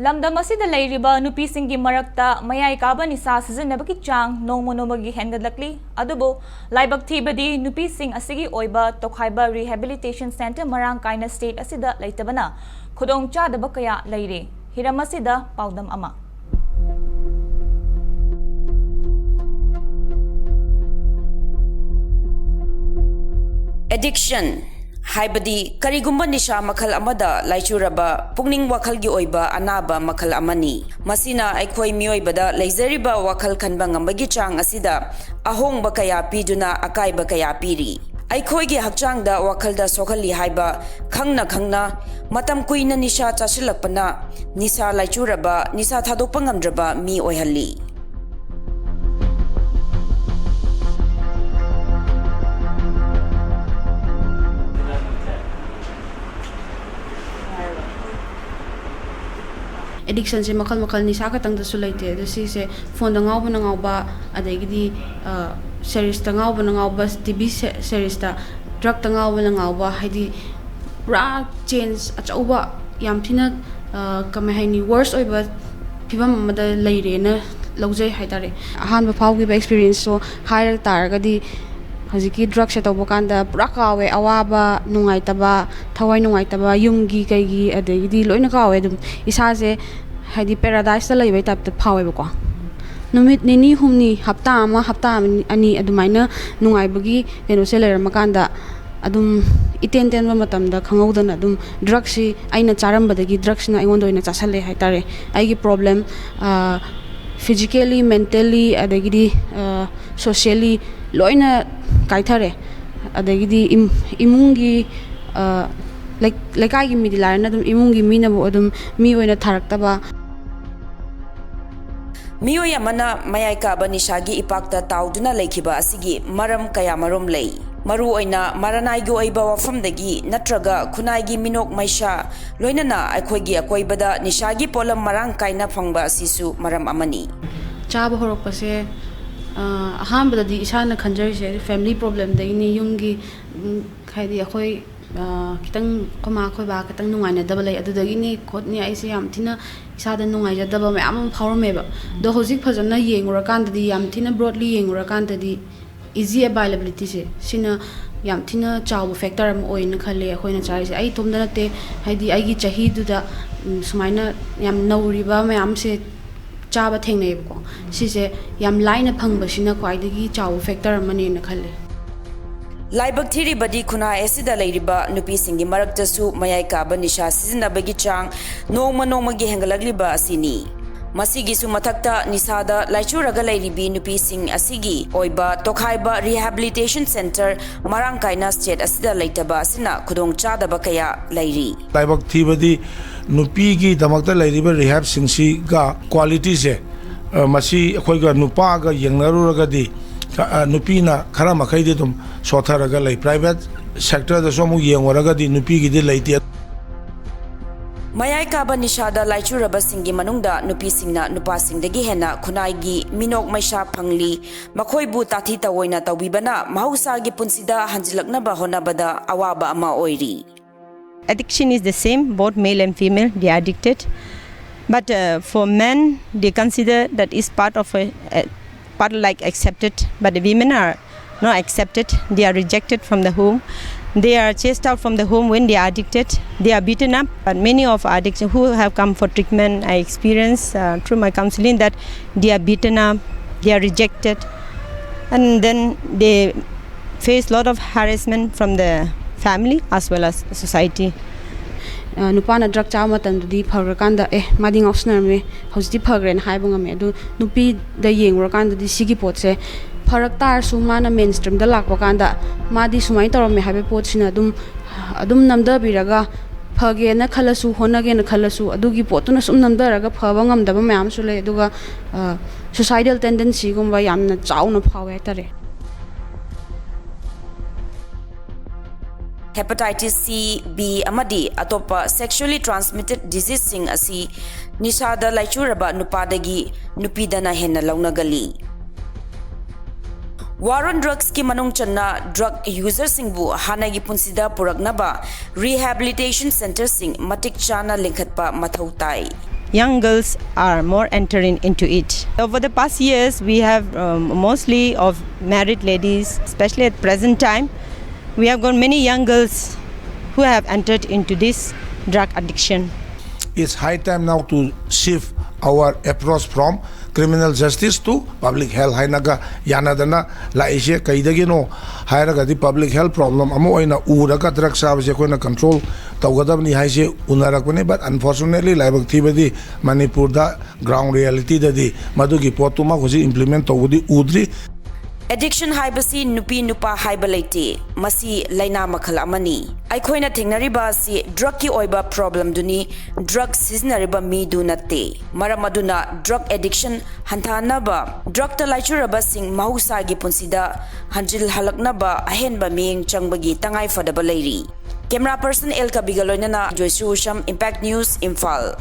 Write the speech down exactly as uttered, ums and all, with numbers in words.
ꯂꯝꯗꯝ ꯑꯁꯤꯗ ꯂꯩꯔꯤꯕ ꯅꯨꯄꯤꯁꯤꯡꯒꯤ ꯃꯔꯛꯇ ꯃꯌꯥꯏ ꯀꯥꯕ ꯅꯤꯁꯥ ꯁꯤꯖꯤꯟꯅꯕꯒꯤ ꯆꯥꯡ ꯅꯣꯡꯃ ꯅꯣꯡꯃꯒꯤ ꯍꯦꯟꯒꯠꯂꯛꯂꯤ꯫ ꯑꯗꯨꯕꯨ ꯂꯥꯏꯕꯛ ꯊꯤꯕꯗꯤ ꯅꯨꯄꯤꯁꯤꯡ ꯑꯁꯤꯒꯤ ꯑꯣꯏꯕ ꯇꯣꯈꯥꯏꯕ rehabilitation centre ꯃꯔꯥꯡ ꯀꯥꯏꯅ state ꯑꯁꯤꯗ ꯂꯩꯇꯕꯅ ꯈꯨꯗꯣꯡꯆꯥꯗꯕ ꯀꯌꯥ ꯂꯩꯔꯦ꯫ ꯍꯤꯔꯝ ꯑꯁꯤꯗ ꯄꯥꯎꯗꯝ ꯑꯃ꯫ Addiction ꯍꯥꯏꯕꯗꯤ ꯀꯔꯤꯒꯨꯝꯕ ꯅꯤꯁꯥ ꯃꯈꯜ ꯑꯃꯗ ꯂꯥꯏꯆꯨꯔꯕ ꯄꯨꯛꯅꯤꯡ ꯋꯥꯈꯜꯒꯤ ꯑꯣꯏꯕ ꯑꯅꯥꯕ ꯃꯈꯜ ꯑꯃꯅꯤ꯫ ꯃꯁꯤꯅ ꯑꯩꯈꯣꯏ ꯃꯤꯑꯣꯏꯕꯗ ꯂꯩꯖꯔꯤꯕ ꯋꯥꯈꯜ ꯈꯟꯕ ꯉꯝꯕꯒꯤ ꯆꯥꯡ ꯑꯁꯤꯗ ꯑꯍꯣꯡꯕ ꯀꯌꯥ ꯄꯤꯗꯨꯅ ꯑꯀꯥꯏꯕ ꯀꯌꯥ ꯄꯤꯔꯤ꯫ ꯑꯩꯈꯣꯏꯒꯤ ꯍꯛꯆꯥꯡꯗ, ꯋꯥꯈꯜꯗ ꯁꯣꯛꯍꯜꯂꯤ ꯍꯥꯏꯕ ꯈꯪꯅ ꯈꯪꯅ ꯃꯇꯝ ꯀꯨꯏꯅ ꯅꯤꯁꯥ ꯆꯥꯁꯤꯜꯂꯛꯄꯅ ꯅꯤꯁꯥ ꯂꯥꯏꯆꯨꯔꯕ, ꯅꯤꯁꯥ ꯊꯥꯗꯣꯛꯄ ꯉꯝꯗ꯭ꯔꯕ ꯃꯤ ꯑꯣꯏꯍꯜꯂꯤ꯫ Addictionꯁꯦ ꯃꯈꯜ ꯃꯈꯜ, ꯅꯤꯁꯥ ꯈꯛꯇꯪꯗꯁꯨ ꯂꯩꯇꯦ꯫ ꯑꯗꯣ ꯁꯤꯁꯦ ꯐꯣꯟꯗ ꯉꯥꯎꯕꯅ ꯉꯥꯎꯕ, ꯑꯗꯒꯤꯗꯤ, ꯑ, seriesꯇ ꯉꯥꯎꯕꯅ ꯉꯥꯎꯕ, ꯇꯤ ꯚꯤ ꯁꯦ-, seriesꯇ, drugꯇ ꯉꯥꯎꯕꯅ ꯉꯥꯎꯕ, ꯍꯥꯏꯗꯤ ꯄꯨꯔꯥ change ꯑꯆꯧꯕ, ꯌꯥꯝ ꯊꯤꯅ, ꯑ, ꯀꯃꯥꯏ ꯍꯥꯏꯅꯤ, worse ꯑꯣꯏꯕ ꯐꯤꯕꯝ ꯑꯃꯗ ꯂꯩꯔꯦꯅ ꯂꯧꯖꯩ ꯍꯥꯏꯇꯥꯔꯦ꯫ ꯑꯍꯥꯟꯕ ꯐꯥꯎꯈꯤꯕ experienceꯇꯣ ꯍꯥꯏꯔ ꯇꯥꯔꯒꯗꯤ, ꯍꯧꯖꯤꯛꯀꯤ drugꯁꯦ ꯇꯧꯕ ꯀꯥꯟꯗ ꯄꯨꯔꯥ ꯀꯥꯎꯋꯦ, ꯑꯋꯥꯕ, ꯅꯨꯡꯉꯥꯏꯇꯕ, ꯊꯋꯥꯏ ꯅꯨꯡꯉꯥꯏꯇꯕ, ꯌꯨꯝꯒꯤ ꯀꯩꯒꯤ, ꯑꯗꯒꯤꯗꯤ ꯂꯣꯏꯅ ꯀꯥꯎꯋꯦ꯫ ꯑꯗꯨꯝ ꯏꯁꯥꯁꯦ ꯍꯥꯏꯗꯤ paradiseꯇ ꯂꯩꯕꯩ typeꯇ ꯐꯥꯎꯋꯦꯕꯀꯣ꯫ ꯅꯨꯃꯤꯠ ꯅꯤꯅꯤ ꯍꯨꯝꯅꯤ, ꯍꯞꯇꯥ ꯑꯃ, ꯍꯞꯇꯥ ꯑꯃ, ꯑꯅꯤ ꯑꯗꯨꯃꯥꯏꯅ ꯅꯨꯡꯉꯥꯏꯕꯒꯤ ꯀꯩꯅꯣꯁꯦ ꯂꯩꯔꯝꯃꯀꯥꯟꯗ, ꯑꯗꯨꯝ ꯏꯇꯦꯟ ꯇꯦꯟꯕ ꯃꯇꯝꯗ ꯈꯪꯍꯧꯗꯅ ꯑꯗꯨꯝ drugꯁꯤ ꯑꯩꯅ ꯆꯥꯔꯝꯕꯗꯒꯤ drugꯁꯤꯅ ꯑꯩꯉꯣꯟꯗ ꯑꯣꯏꯅ ꯆꯥꯁꯜꯂꯦ ꯍꯥꯏꯇꯥꯔꯦ꯫ ꯑꯩꯒꯤ problem, ꯑ, physically, mentally, ꯑꯗꯒꯤꯗꯤ, ꯑ, socially ꯂꯣꯏꯅ ꯀꯥꯏꯊꯔꯦ꯫ ꯑꯗꯒꯤꯗꯤ ꯏꯝ-, ꯏꯃꯨꯡꯒꯤ, ꯑ, ꯂꯩ-, ꯂꯩꯀꯥꯏꯒꯤ ꯃꯤꯗꯤ ꯂꯥꯏꯔꯅ ꯑꯗꯨꯝ ꯏꯃꯨꯡꯒꯤ ꯃꯤꯅꯕꯨ ꯑꯗꯨꯝ ꯃꯤ ꯑꯣꯏꯅ ꯊꯥꯔꯛꯇꯕ꯫ ꯃꯤꯑꯣꯏ ꯑꯃꯅ ꯃꯌꯥꯏ ꯀꯥꯕ ꯅꯤꯁꯥꯒꯤ ꯏꯄꯥꯛꯇ ꯇꯥꯎꯗꯨꯅ ꯂꯩꯈꯤꯕ ꯑꯁꯤꯒꯤ ꯃꯔꯝ ꯀꯌꯥꯃꯔꯨꯝ ꯂꯩ꯫ ꯃꯔꯨꯑꯣꯏꯅ ꯃꯔꯅꯥꯏꯒꯤ ꯑꯣꯏꯕ ꯋꯥꯐꯝꯗꯒꯤ ꯅꯠꯇ꯭ꯔꯒ ꯈꯨꯟꯅꯥꯏꯒꯤ ꯃꯤꯅꯣꯛ ꯃꯩꯁꯥ, ꯂꯣꯏꯅꯅ ꯑꯩꯈꯣꯏꯒꯤ ꯑꯀꯣꯏꯕꯗ ꯅꯤꯁꯥꯒꯤ ꯄꯣꯠꯂꯝ ꯃꯔꯥꯡ ꯀꯥꯏꯅ ꯐꯪꯕ ꯑꯁꯤꯁꯨ ꯃꯔꯝ ꯑꯃꯅꯤ꯫ ꯆꯥꯕ ꯍꯧꯔꯛꯄꯁꯦ, ꯑ, ꯑꯍꯥꯟꯕꯗꯗꯤ ꯏꯁꯥꯅ ꯈꯟꯖꯔꯤꯁꯦ family problemꯗꯒꯤꯅꯤ, ꯌꯨꯝꯒꯤ, ꯎꯝ, ꯍꯥꯏꯗꯤ ꯑꯩꯈꯣꯏ ꯑ, ꯈꯤꯇꯪ ꯑꯩꯈꯣꯏ ꯃꯥ ꯑꯩꯈꯣꯏ ꯕꯥ ꯈꯤꯇꯪ ꯅꯨꯡꯉꯥꯏꯅꯗꯕ ꯂꯩ, ꯑꯗꯨꯗꯒꯤꯅꯦ ꯈꯣꯠꯅꯦ ꯑꯩꯁꯦ ꯌꯥꯝ ꯊꯤꯅ ꯏꯁꯥꯗ ꯅꯨꯡꯉꯥꯏꯖꯗꯕ ꯃꯌꯥꯝ ꯑꯃ ꯐꯥꯎꯔꯝꯃꯦꯕ꯫ ꯑꯗꯣ ꯍꯧꯖꯤꯛ ꯐꯖꯅ ꯌꯦꯡꯉꯨꯔꯀꯥꯟꯗꯗꯤ, ꯌꯥꯝ ꯊꯤꯅ broadly ꯌꯦꯡꯉꯨꯔꯀꯥꯟꯗꯗꯤ, easy availabilityꯁꯦ, ꯁꯤꯅ ꯌꯥꯝ ꯊꯤꯅ ꯆꯥꯎꯕ factor ꯑꯃ ꯑꯣꯏꯅ ꯈꯜꯂꯦ ꯑꯩꯈꯣꯏꯅ ꯆꯥꯔꯤꯁꯦ꯫ ꯑꯩ ꯏꯇꯣꯝꯇ ꯅꯠꯇꯦ, ꯍꯥꯏꯗꯤ ꯑꯩꯒꯤ ꯆꯍꯤꯗꯨꯗ, ꯎꯝ, ꯁꯨꯃꯥꯏꯅ ꯌꯥꯝ ꯅꯧꯔꯤꯕ ꯃꯌꯥꯝꯁꯦ ꯆꯥꯕ ꯊꯦꯡꯅꯩꯌꯦꯕꯀꯣ꯫ ꯁꯤꯁꯦ ꯌꯥꯝ ꯂꯥꯏꯅ ꯐꯪꯕꯁꯤꯅ ꯈ꯭ꯋꯥꯏꯗꯒꯤ ꯆꯥꯎꯕ factor ꯑꯃꯅꯦꯅ ꯈꯜꯂꯦ꯫ ꯂꯥꯏꯕꯛ ꯊꯤꯔꯤꯕꯗꯤ ꯈꯨꯟꯅꯥꯏ ꯑꯁꯤꯗ ꯂꯩꯔꯤꯕ ꯅꯨꯄꯤꯁꯤꯡꯒꯤ ꯃꯔꯛꯇꯁꯨ ꯃꯌꯥꯏ ꯀꯥꯕ ꯅꯤꯁꯥ ꯁꯤꯖꯤꯟꯅꯕꯒꯤ ꯆꯥꯡ ꯅꯣꯡꯃ ꯅꯣꯡꯃꯒꯤ ꯍꯦꯟꯒꯠꯂꯛꯂꯤꯕ ꯑꯁꯤꯅꯤ꯫ ꯃꯁꯤꯒꯤꯁꯨ ꯃꯊꯛꯇ ꯅꯤꯁꯥꯗ ꯂꯥꯏꯆꯨꯔꯒ ꯂꯩꯔꯤꯕꯤ ꯅꯨꯄꯤꯁꯤꯡ ꯑꯁꯤꯒꯤ ꯑꯣꯏꯕ ꯇꯣꯈꯥꯏꯕ rehabilitation centre ꯃꯔꯥꯡ ꯀꯥꯏꯅ state ꯑꯁꯤꯗ ꯂꯩꯇꯕ ꯑꯁꯤꯅ ꯈꯨꯗꯣꯡꯆꯥꯗꯕ ꯀꯌꯥ ꯂꯩꯔꯤ꯫ ꯂꯥꯏꯕꯛ ꯊꯤꯕꯗꯤ ꯅꯨꯄꯤꯒꯤꯗꯃꯛꯇ ꯂꯩꯔꯤꯕ rehabꯁꯤꯡꯁꯤꯒ qualityꯁꯦ, ꯑ, ꯃꯁꯤ ꯑꯩꯈꯣꯏꯒ ꯅꯨꯄꯥꯒ ꯌꯦꯡꯅꯔꯨꯔꯒꯗꯤ, ꯑ, ꯅꯨꯄꯤꯅ ꯈꯔ ꯃꯈꯩꯗꯤ ꯑꯗꯨꯝ ꯁꯣꯠꯊꯔꯒ ꯂꯩ꯫ Private sectorꯗꯁꯨ ꯑꯃꯨꯛ ꯌꯦꯡꯉꯨꯔꯒꯗꯤ ꯅꯨꯄꯤꯒꯤꯗꯤ ꯂꯩꯇꯦ꯫ ꯃꯌꯥꯏ ꯀꯥꯕ ꯅꯤꯁꯥꯗ ꯂꯥꯏꯆꯨꯔꯕꯁꯤꯡꯒꯤ ꯃꯅꯨꯡꯗ ꯅꯨꯄꯤꯁꯤꯡꯅ ꯅꯨꯄꯥꯁꯤꯡꯗꯒꯤ ꯍꯦꯟꯅ ꯈꯨꯟꯅꯥꯏꯒꯤ ꯃꯤꯅꯣꯛ ꯃꯩꯁꯥ ꯐꯪꯂꯤ꯫ ꯃꯈꯣꯏꯕꯨ ꯇꯥꯊꯤ ꯇꯧꯑꯣꯏꯅ ꯇꯧꯕꯤꯕꯅ ꯃꯍꯧꯁꯥꯒꯤ ꯄꯨꯟꯁꯤꯗ ꯍꯟꯖꯤꯜꯂꯛꯅꯕ ꯍꯣꯠꯅꯕꯗ ꯑꯋꯥꯕ ꯑꯃ ꯑꯣꯏꯔꯤ꯫ Addiction is the same, both male and female, they are addicted. But uh, for men, they consider that is part of a, a part like accepted, but the women are not accepted. They are rejected from the home. They are chased out from the home when they are addicted. They are beaten up. But many of addicts who have come for treatment, I experience uh, through my counseling that they are beaten up, they are rejected, and then they face lot of harassment from the family as well as society. ꯑ, ꯅꯨꯄꯥꯅ drug ꯆꯥꯕ ꯃꯇꯝꯗꯗꯤ ꯐꯈ꯭ꯔꯀꯥꯟꯗ, "ꯑꯦ, ꯃꯥꯗꯤ ꯉꯥꯎꯁꯤꯟꯅꯔꯝꯃꯦ, ꯍꯧꯖꯤꯛꯇꯤ ꯐꯈ꯭ꯔꯦꯅ" ꯍꯥꯏꯕ ꯉꯝꯃꯦ꯫ ꯑꯗꯨ ꯅꯨꯄꯤꯗ ꯌꯦꯡꯉꯨꯔꯀꯥꯟꯗꯗꯤ ꯁꯤꯒꯤ ꯄꯣꯠꯁꯦ ꯐꯔꯛ ꯇꯥꯔꯁꯨ, ꯃꯥꯅ main streamꯗ ꯂꯥꯛꯄ ꯀꯥꯟꯗ ꯃꯥꯗꯤ ꯁꯨꯃꯥꯏꯅ ꯇꯧꯔꯝꯃꯦ ꯍꯥꯏꯕ ꯄꯣꯠꯁꯤꯅ ꯑꯗꯨꯝ, ꯑꯗꯨꯝ ꯅꯝꯊꯕꯤꯔꯒ, ꯐꯒꯦꯅ ꯈꯜꯂꯁꯨ, ꯍꯣꯠꯅꯒꯦꯅ ꯈꯜꯂꯁꯨ, ꯑꯗꯨꯒꯤ ꯄꯣꯠꯇꯨꯅ ꯁꯨꯝ ꯅꯝꯊꯔꯒ ꯐꯕ ꯉꯝꯗꯕ ꯃꯌꯥꯝꯁꯨ ꯂꯩ꯫ ꯑꯗꯨꯒ ꯑ, suicidal tendencyꯒꯨꯝꯕ ꯌꯥꯝꯅ ꯆꯥꯎꯅ ꯐꯥꯎꯋꯦ ꯍꯥꯏꯇꯥꯔꯦ꯫ Hepatitis C, B ꯑꯃꯗꯤ ꯑꯇꯣꯞꯄ sexually transmitted diseaseꯁꯤꯡ ꯑꯁꯤ ꯅꯤꯁꯥꯗ ꯂꯥꯏꯆꯨꯔꯕ ꯅꯨꯄꯥꯗꯒꯤ ꯅꯨꯄꯤꯗꯅ ꯍꯦꯟꯅ ꯂꯧꯅꯒꯜꯂꯤ꯫ War on Drugsꯀꯤ ꯃꯅꯨꯡ ꯆꯟꯅ drug userꯁꯤꯡꯕꯨ ꯍꯥꯟꯅꯒꯤ ꯄꯨꯟꯁꯤꯗ ꯄꯨꯔꯛꯅꯕ rehabilitation centreꯁꯤꯡ ꯃꯇꯤꯛ ꯆꯥꯅ ꯂꯤꯡꯈꯠꯄ ꯃꯊꯧ ꯇꯥꯏ꯫ Young girls are more entering into it. Over the past years, we have um, mostly of married ladies, especially at present time, we have got many young girls who have entered into this drug addiction. It's high time now to shift our approach from criminal justice to public health ꯍꯥꯏꯅꯒ ꯌꯥꯅꯗꯅ ꯂꯥꯛꯏꯁꯦ ꯀꯩꯗꯒꯤꯅꯣ ꯍꯥꯏꯔꯒꯗꯤ, public health problem ꯑꯃ ꯑꯣꯏꯅ ꯎꯔꯒ drug ꯆꯥꯕꯁꯦ ꯑꯩꯈꯣꯏꯅ control ꯇꯧꯒꯗꯕꯅꯤ ꯍꯥꯏꯁꯦ ꯎꯅꯔꯛꯄꯅꯤ꯫ But unfortunately, ꯂꯥꯏꯕꯛ ꯊꯤꯕꯗꯤ ꯃꯅꯤꯄꯨꯔꯗ ground realityꯗꯗꯤ ꯃꯗꯨꯒꯤ ꯄꯣꯠꯇꯨꯃꯛ ꯍꯧꯖꯤꯛ implement ꯇꯧꯕꯗꯤ ꯎꯗ꯭ꯔꯤ꯫ Addiction ꯍꯥꯏꯕꯁꯤ ꯅꯨꯄꯤ ꯅꯨꯄꯥ ꯍꯥꯏꯕ ꯂꯩꯇꯦ, ꯃꯁꯤ ꯂꯥꯏꯅꯥ ꯃꯈꯜ ꯑꯃꯅꯤ꯫ ꯑꯩꯈꯣꯏꯅ ꯊꯦꯡꯅꯔꯤꯕ ꯑꯁꯤ drugꯀꯤ ꯑꯣꯏꯕ problemꯗꯨꯅꯤ, drug ꯁꯤꯖꯤꯟꯅꯔꯤꯕ ꯃꯤꯗꯨ ꯅꯠꯇꯦ꯫ ꯃꯔꯝ ꯑꯗꯨꯅ drug addiction ꯍꯟꯊꯍꯟꯅꯕ drugꯇ ꯂꯥꯏꯆꯨꯔꯕꯁꯤꯡ ꯃꯍꯧꯁꯥꯒꯤ ꯄꯨꯟꯁꯤꯗ ꯍꯟꯖꯤꯜꯍꯜꯂꯛꯅꯕ ꯑꯍꯦꯟꯕ ꯃꯤꯠꯌꯦꯡ ꯆꯪꯕꯒꯤ ꯇꯉꯥꯏ ꯐꯗꯕ ꯂꯩꯔꯤ꯫ Camera person ꯑꯦꯜ ꯀꯕꯤꯒ ꯂꯣꯏꯅꯅ ꯖꯣꯏꯁ꯭ꯔꯤ ꯎꯁꯝ, Impact News, ꯏꯝꯐꯥꯜ꯫